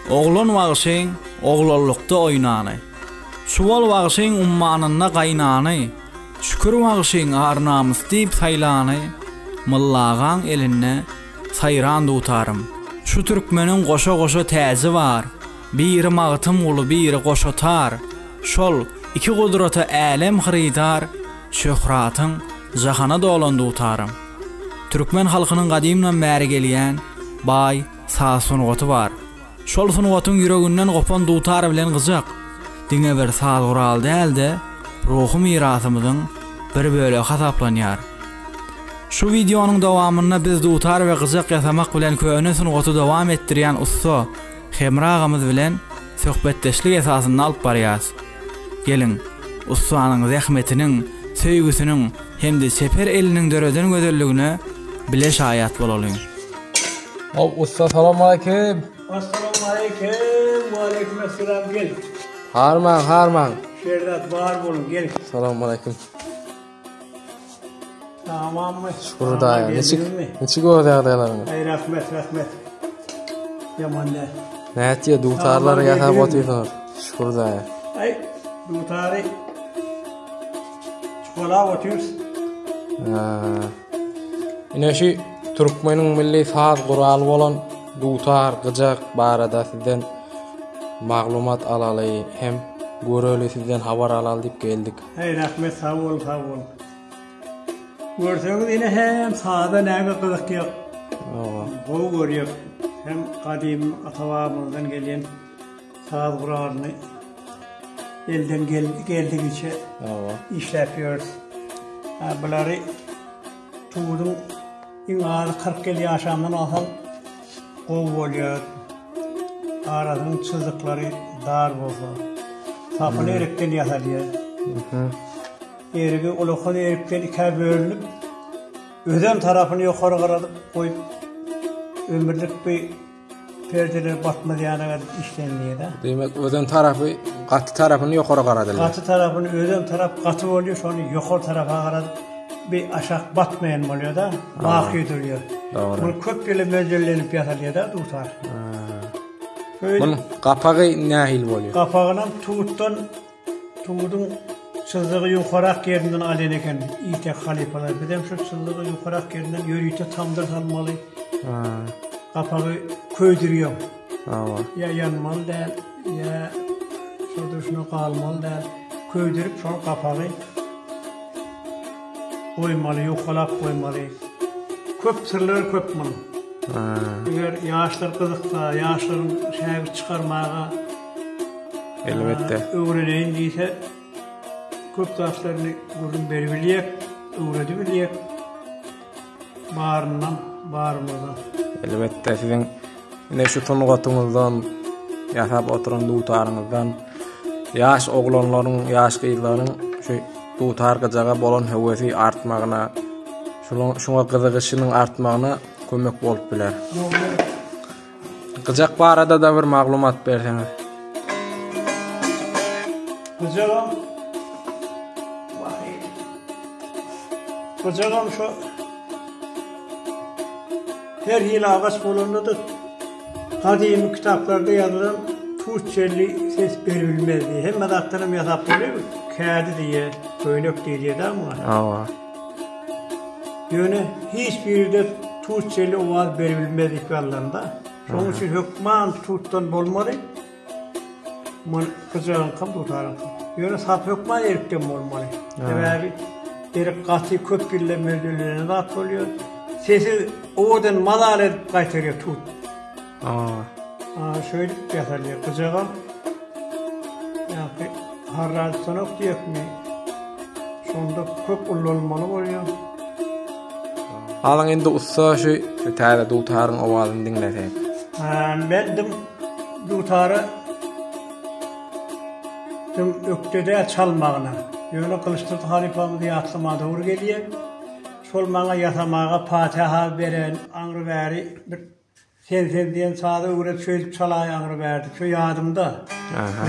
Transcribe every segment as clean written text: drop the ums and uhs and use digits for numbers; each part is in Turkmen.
Oglan wagşyň oglanlykda oýnany. Çuwal wagşyň ummanynda gaýnany, Şükür wagşyň ar-namys diýip saýlany, Myllagaň elinde saýran dutarym. Şu türkmeniň goşa-goşa täji bar, Biri Magtymguly, biri goşa tar, Şol iki gudrata älem hyrydar, Şöhratyň jahana dolan dutarym. Türkmen halkynyň gadymdan bäri gelýän baý saz sungaty bar. Şol sungatyň ýüreginden gopan dutar bilen gyjak diňe bir saz guraly däl-de, ruhy mirasymyzyň bir bölegi hasaplanýar. Şu wideonyň dowamynda biz dutar we gyjak ýasamak bilen köne sungaty dowam etdirýän ussa Hemra agamyz bilen söhbetdeşlik esasynda alyp barýas. Geliň, ussanyň zähmetiniň, söýgüsiniň hem-de çeper eliniň döreden gözelligine bile şaýat bolalyň. How ussa salowmaleýkim. Assalowmaleýkim, waleýkim esselam gel. Harmaň, harmaň. Şerzat bar boluň gel. Salowmaleýkim. Tamammy? Şükür Hudaýa. Niçik? Niçik öz ýagdaýlaryňyz? Aý rahmet, rahmet. Ýaman däl. Nätýe dutarlary ýasap otyrsyňyz? Şükür Hudaýa. Aý, dutary çukalap otyrys. Ha. Ine şu türkmeniň milli saz guraly bolan dutar, gyjak barada sizden maglumat alaly hem göreli sizden habar alaly diýip geldik. Heý rahmet sag bol sag bol. Görseňiz ine hem saza näme gyzykýak. Hawa. Gowy görýek. Hem gadym ata-babamyzdan gelýän saz guralyny elden geldigiçe Hawa. işläp ýörüs. Ha bulary tuduň iň azy 40 ýyl ýaşandan alsaň gowy bolýar. Arasynyň çyzyklary dar bolsa, sapyny erikden ýasalýar. Erigi ulakan erikden ikä bölünip, özen tarapyny ýokary garadyp goýup, ömürlik bir perdeler batmaz ýaly edip işlenilýär-de. Diýmek, özen tarapy gaty tarapyny ýokary garadylýar. Gaty tarapyny özen tarap gaty bolýar, şony ýokary tarapa garadyp, bir aşak batmaýan bolýar-da, baky durýar. Dogry. Muny köp ýyla möjellenip ýasalýar-da dutar. Munuň gapagy nähili bolýar? Gapagynam tutdan, tuduň çyzygy ýukarak ýerinden alýan eken irtek halypalar. Bizem şu çyzygy ýukarak ýerinden ýörite tamdyr salmaly. Gapagy köýdürýäň. Hawa. Ýa ýanmaly däl, ýa şo durşuna galmaly däl. Köýdürip şol gapagy goýmaly, ýukalap goýmaly. Köp syrlary köp munuň. Eger ýaşlar gyzyksa, ýaşlaryň şägirt çykarmaga Elbetde. Öwreneýin diýse, köp zatlaryny gürrüň beribilýek, öwredibilýek. Baryndan, barymyzdan. Elbetde siziň ine şu sungatyňyzdan, ýasap oturan dutaryňyzdan ýaş oglanlaryň, ýaş gyzlaryň şu dutar gyjaga bolan höwesi artmagyna, şuňa gyzygyşynyň artmagyna kömek bolup biler. Gyjak barada-da bir maglumat berseňiz. Gyjagam Gyjagam şu her hili agaç bolanda-da gadymy kitaplarda ýazylan tut çenli ses beribilmezdi. Hemme zatdan hem ýasap bolýar. Kädi diýýär, köýnek diýilýär-dä muňa. Hawa. Ýöne hiç biri-de tut çenli owaz beribilmez diýip ýazylanda. Şonuň üçin hökman tutdan bolmaly. Muny gyjagyňkam dutaryňkam. Ýöne sapy hökman erikden bolmaly. Sebäbi erik gaty köp ýylda möwjüllenen zat bolýar. Sesi owadan mazaly edip gaýtarýar tut. Şeýdip ýasalýar. Gyjagam ýaňky harraç stanok diýekmi? Şonda köp ullanmaly bolýar. Alyň indi ussa şu täze dutaryň owazyny diňlesek. Men dim dutara dim ökde däl çalmagyna. Ýöne Gylyçdurdy halypamyzy ýatlamaga dogry gelýär. Şol maňa ýasamaga patyha beren aňry bäri bir Sen sen diýen sazy öwret şeýdip çalaý aňry bärde şo ýadymda.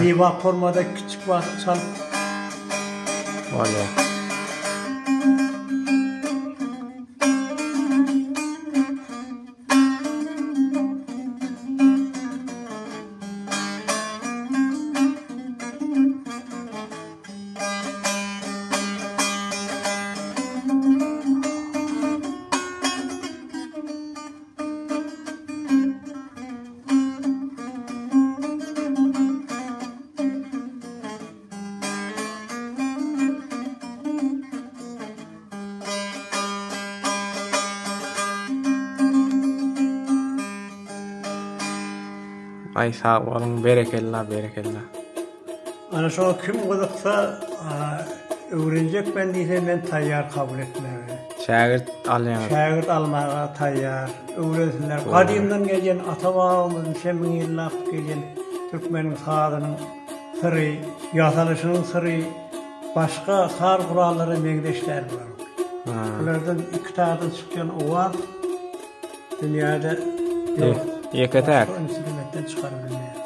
Rybak formada kiçjik wagty çalyp. Bolýa. Aý sag boluň berekella berekella. Ana şoňa kim gyzyksa öwrenjek men diýse men taýýar kabul etmäge. Şägirt alýaňyz. Şägirt almaga taýýar. Öwrensinler. Gadymdan gelýän ata babamyz niçe müňýyllap gelýän türkmeniň sazynyň syry, ýasalyşynyň syry başga saz gurallara meňzeş däl bular. Bulardan ikitardan çykýan owaz dünýäde ýok. Ýeke-täk. Başga instrumentden çykaryp bilmeýär.